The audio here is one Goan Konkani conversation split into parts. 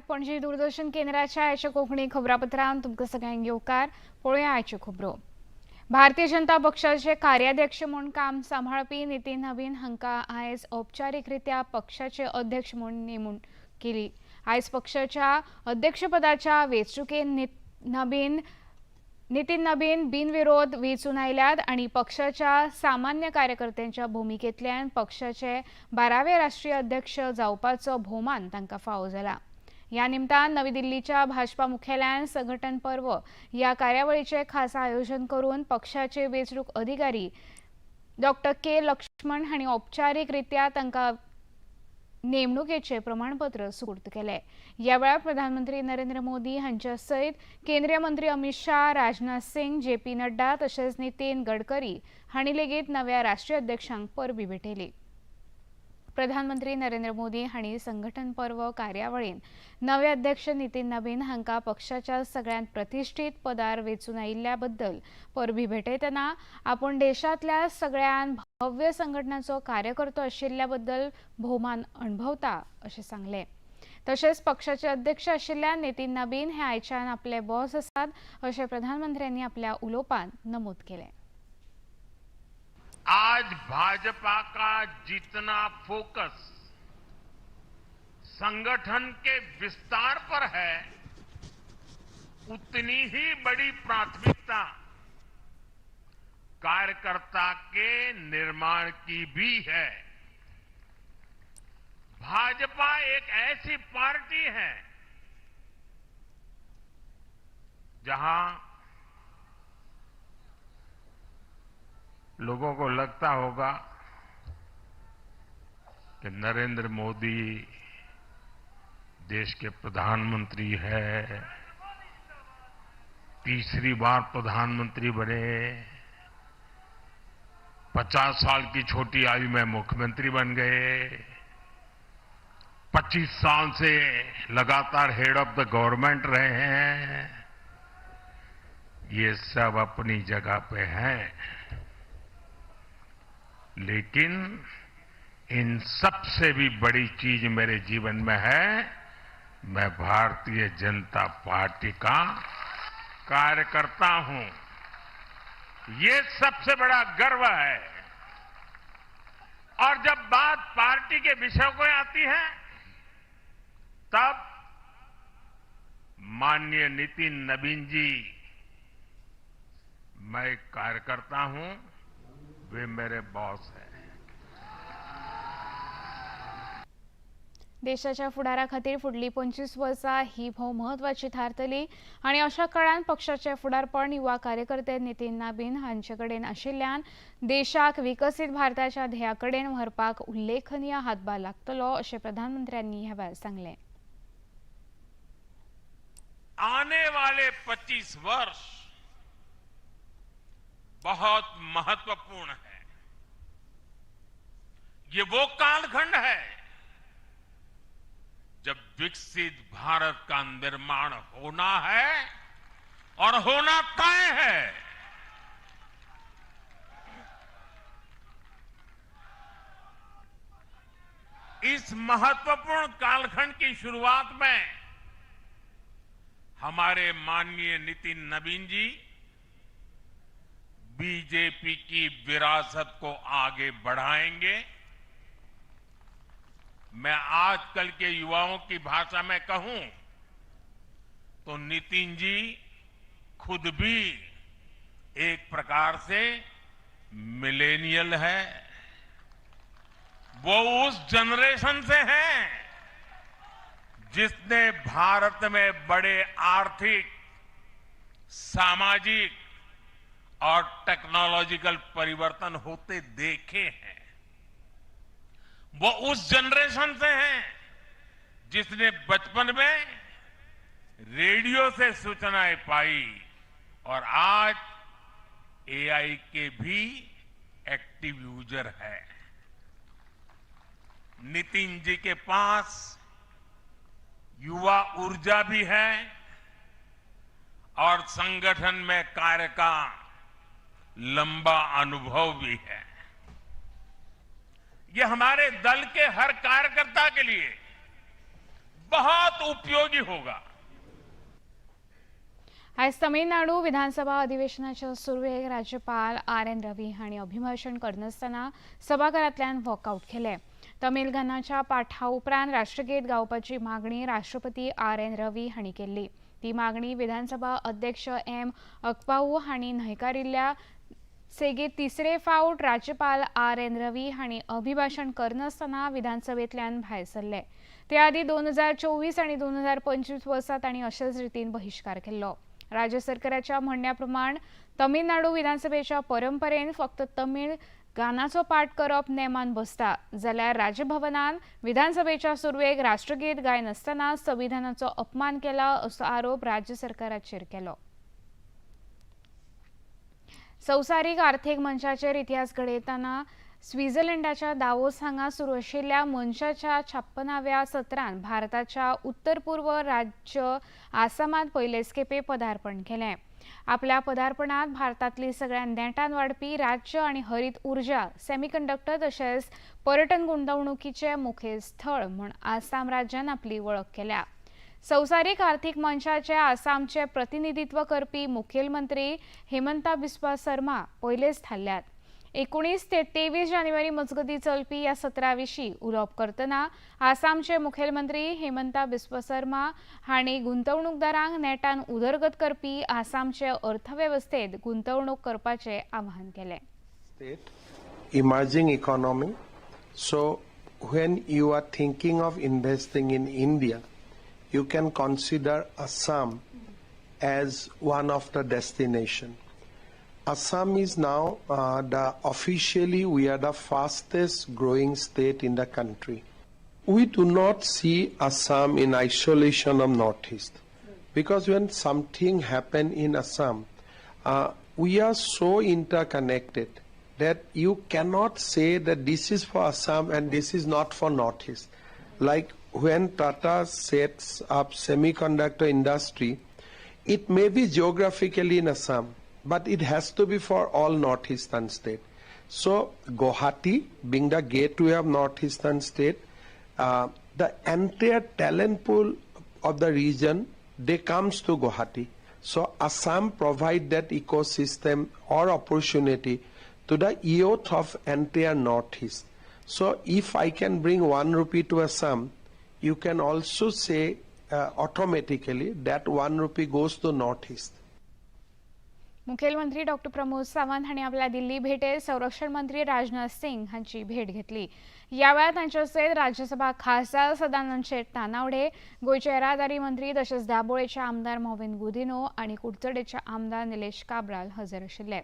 पणजी दूरदर्शन केंद्राच्या आयच्या कोंकणी खबरापत्रांत तुमकां सगळ्यांक येवकार. पळोवया आयच्यो खबरो. भारतीय जनता पक्षाचे कार्याध्यक्ष म्हूण काम सांबाळपी नितीन नवीन हांकां आयज औपचारीकरित्या पक्षाचे अध्यक्ष म्हूण नेमणूक केली. आयज पक्षाच्या अध्यक्षपदाच्या वेंचणुकेंत नवीन नितीन नबीन बिनविरोध वेंचून आयल्यात आनी पक्षाच्या सामान्य कार्यकर्त्यांच्या भुमिकेंतल्यान पक्षाचे 12वे राष्ट्रीय अध्यक्ष जावपाचो भोवमान तांकां फावो जाला. ह्या निमतान नवी दिल्लीच्या भाजपा मुख्यालयान संघटन पर्व ह्या कार्यावळीचें खासा आयोजन करून पक्षाचे वेंचणूक अधिकारी डॉक्टर के लक्ष्मण हांणी औपचारीकरित्या तांकां नेमणुकेचे प्रमाणपत्र सुपूर्द केले. ह्या वेळार प्रधानमंत्री नरेंद्र मोदी हांच्या सयत केंद्रीय मंत्री अमित शाह, राजनाथ सिंग, जे पी नड्डा तशेंच नितीन गडकरी हांणी लेगीत नव्या राष्ट्रीय अध्यक्षांक परबीं भेटयली. प्रधानमंत्री नरेंद्र मोदी हांणी संघटन पर्व कार्यावळीन नवे अध्यक्ष नितीन नबीन हांकां पक्षाच्या सगळ्यांत प्रतिश्ठीत पदार वेंचून आयिल्ल्या बद्दल परबीं भेटयतना आपूण देशांतल्या सगळ्यात भव्य संघटनाचो कार्यकर्तो आशिल्ल्या बद्दल भोवमान अणभवता अशें सांगलें. तशेंच पक्षाचे अध्यक्ष आशिल्ल्या नितीन नबीन हे आयच्यान आपले बॉस आसात अशें प्रधानमंत्र्यांनी आपल्या उलोवपांत नमूद केलें. आज भाजपा का जितना फोकस संगठन के विस्तार पर है, उतनी ही बड़ी प्राथमिकता कार्यकर्ता के निर्माण की भी है. भाजपा एक ऐसी पार्टी है जहां लोगों को लगता होगा कि नरेंद्र मोदी देश के प्रधानमंत्री है, तीसरी बार प्रधानमंत्री बने, 50 साल की छोटी आयु में मुख्यमंत्री बन गए, 25 साल से लगातार हेड ऑफ the government रहे हैं. ये सब अपनी जगह पे हैं, लेकिन इन सबसे भी बड़ी चीज मेरे जीवन में है, मैं भारतीय जनता पार्टी का कार्यकर्ता हूं. ये सबसे बड़ा गर्व है. और जब बात पार्टी के विषयों को आती है, तब माननीय नितिन नबीन जी, मैं एक कार्यकर्ता हूं, वे मेरे बॉस हैं. देशाच्या फुडारा खातीर फुडलीं 25 वर्सां ही भोव म्हत्वाची थारतली आनी अशा काळान पक्षाचे फुडारपण युवा कार्यकर्ते नितीन नबीन हांचे कडेन आशिल्ल्यान देशाक विकसीत भारताच्या ध्येया कडेन व्हरपाक उल्लेखनीय हातभार लागतलो अशें प्रधानमंत्र्यांनी ह्या वेळार सांगलें. आने वाले 25 वर्ष बहुत महत्वपूर्ण है. ये वो कालखंड है जब विकसित भारत का निर्माण होना है और होना तय है. इस महत्वपूर्ण कालखंड की शुरुआत में हमारे माननीय नितिन नबीन जी बीजेपी की विरासत को आगे बढ़ाएंगे. मैं आजकल के युवाओं की भाषा में कहूं तो नितिन जी खुद भी एक प्रकार से मिलेनियल है. वो उस जनरेशन से हैं जिसने भारत में बड़े आर्थिक, सामाजिक और टेक्नोलॉजिकल परिवर्तन होते देखे हैं. वो उस जनरेशन से हैं जिसने बचपन में रेडियो से सूचनाएं पाई और आज एआई के भी एक्टिव यूजर है. नितिन जी के पास युवा ऊर्जा भी है और संगठन में कार्य का लंबा अनुभव भी है. ये हमारे दल के हर कार्यकर्ता के लिए बहुत उपयोगी होगा। आयज तमिळनाडू विधानसभा अधिवेशनाच्या सुरवेक राज्यपाल आर एन रवी हांणी अभिभाशण करनासतना सभाघरांतल्यान वॉकआउट केलें। तमीळ गानाच्या पाठा उपरांत राष्ट्रगीत गावपाची मागणी राष्ट्रपती आर एन रवी हांणी केल्ली। ती मागणी विधानसभा अध्यक्ष एम अक्पाऊ हांणी न्हयकारिल्ल्या सेगीत तिसरे फावट राज्यपाल आर एन रवी हांणी अभिभाशण करनासतना विधानसभेंतल्यान भायर सरले। ते आदीं 2024 आनी 2025 वर्सा तांणी अशेच रितीन बहिश्कार केल्लो। राज्य सरकाराच्या म्हणण्या प्रमाण तमिळनाडू विधानसभेच्या परंपरेन फक्त तमीळ गानाचो पाठ करप नेमान बसता, जाल्यार राजभवनान विधानसभेच्या सुरवेक राष्ट्रगीत गायनासतना संविधानाचो अपमान केला असो आरोप राज्य सरकाराचेर केलो। संवसारीक आर्थीक मंचाचेर इतिहास घडयतना स्वित्झर्लंडाच्या दावोस हांगा सुरू आशिल्ल्या मंचाच्या 56व्या सत्रांत भारताच्या उत्तर पूर्व राज्य आसामात पयलेच खेपे पदार्पण केलें। आपल्या पदार्पणात भारतांतली सगळ्यात नेटान वाडपी राज्य आनी हरीत उर्जा, सेमीकंडक्टर तशेंच पर्यटन गुंतवणुकीचें मुखेल स्थळ म्हूण आसाम राज्यान आपली वळख केल्या। संवसारीक आर्थीक मंचाचे आसामचे प्रतिनिधित्व करपी मुखेलमंत्री हेमंता बिस्वा शर्मा पयलेच थारल्यात। 19 ते 23 जानेवारी मजगतीं चलपी ह्या सत्रा विशीं उलोवप करतना आसामचे मुखेलमंत्री हेमंता बिस्वा शर्मा हांणी गुंतवणूकदारांक नेटान उदरगत करपी आसामचे अर्थवेवस्थेत गुंतवणूक करपाचें आवाहन केलें। State, emerging economy. So when you are thinking of investing in India, you can consider Assam as one of the destination. Assam is now the officially we are the fastest growing state in the country. We do not see Assam in isolation of Northeast, because when something happen in Assam, we are so interconnected that you cannot say that this is for Assam and this is not for Northeast. Like when Tata sets up semiconductor industry, it may be geographically in Assam, but it has to be for all Northeastern state. So Guwahati, being the gateway of Northeastern state, the entire talent pool of the region, they comes to Guwahati. So Assam provide that ecosystem or opportunity to the youth of entire Northeast. So if I can bring 1 rupee to Assam, you can also say automatically that 1 rupee goes to Northeast. मुखेलमंत्री डॉक्टर प्रमोद सावंत हांणी आपल्या दिल्ली भेटेत संरक्षण मंत्री राजनाथ सिंग हांची भेट घेतली। ह्या वेळार तांच्या सयत राज्यसभा खासदार सदानंद शेट तानावडे, गोंयचे येरादारी मंत्री तशेंच दाबोळेचे आमदार मॉविन गुदिन्हो आनी कुडचडेचे आमदार निलेश काब्राल हजर आशिल्ले।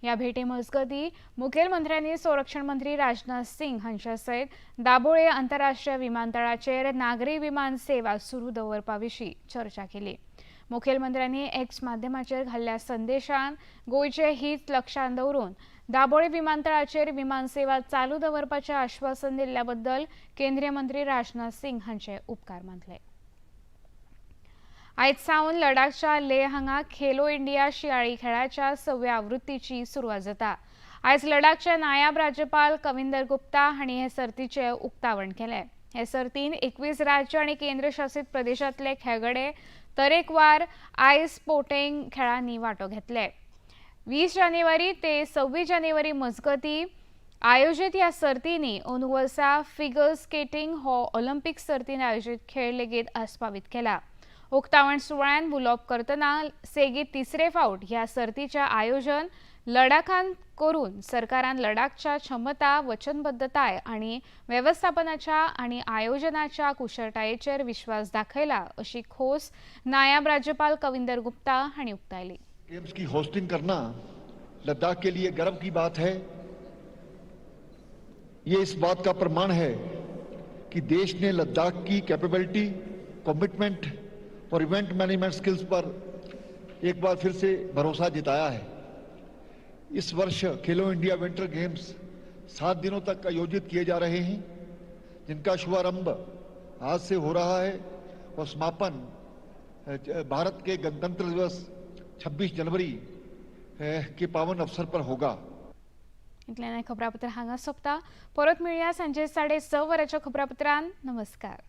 ह्या भेटे मजगतीं मुखेलमंत्र्यांनी संरक्षण मंत्री राजनाथ सिंग हांच्या सयत दाबोळे आंतरराष्ट्रीय विमानतळाचेर नागरी विमान सेवा सुरू दवरपा विशीं चर्चा केली। मुखेलमंत्र्यांनी एक्स माध्यमाचेर घाल्ल्या संदेशान गोंयचे हित लक्षांत दवरून दाबोळे विमानतळाचेर विमान सेवा चालू दवरपाचें आश्वासन दिल्ल्या बद्दल केंद्रीय मंत्री राजनाथ सिंग हांचे उपकार मानले। आयज सावन लडाखच्या लेह हांगा खेलो इंडिया शिंयाळी खेळाच्या 6व्या आवृत्तीची सुरवात जाता। आयज लडाखचे नायब राज्यपाल कविंदर गुप्ता हांणी हे सर्तीचें उक्तावण केलें। हे सर्तीन 21 राज्य आनी केंद्रशासीत प्रदेशांतले खेळगडे तरेकवार आयस स्पोर्टिंग खेळांनी वांटो घेतले। 20 जानेवारी ते 26 जानेवारी मजगतीं आयोजीत ह्या सर्तींनी अंदू वर्सा फिगर स्केटिंग हो ऑलिम्पिक सर्तीन आयोजीत खेळ लेगीत आस्पावीत केला। उक्तावण सुवाळ्यान उलोवप करतना सेगीत तिसरे फावट ह्या सर्तीचें आयोजन लडाखांत करून सरकारान लडाखच्या क्षमता, वचनबद्धताय आनी वेवस्थापनाच्या आनी आयोजनाच्या कुशळटायेचेर विश्वास दाखयला अशी खोस नायब राज्यपाल कविंदर गुप्ता हांणी उक्तायली। गेम्स की होस्टिंग करना लद्दाख के लिए गर्व की बात है। ये इस बात का प्रमाण है कि देश ने लद्दाख की कैपेबिलिटी, कमिटमेंट और इवेंट मैनेजमेंट स्किल्स पर एक बार फिर से भरोसा जताया है। इस वर्ष खेलो इंडिया विंटर गेम्स 7 दिनों तक आयोजित किए जा रहे हैं, जिनका शुभारंभ आज से हो रहा है और समापन भारत के गणतंत्र दिवस 26 जनवरी के पावन अवसर पर होगा। इतल्यान खबरापत्र हांगा सोंपता। परत मेळया सांजे 6:30 वरांच्या खबरापत्रान। नमस्कार।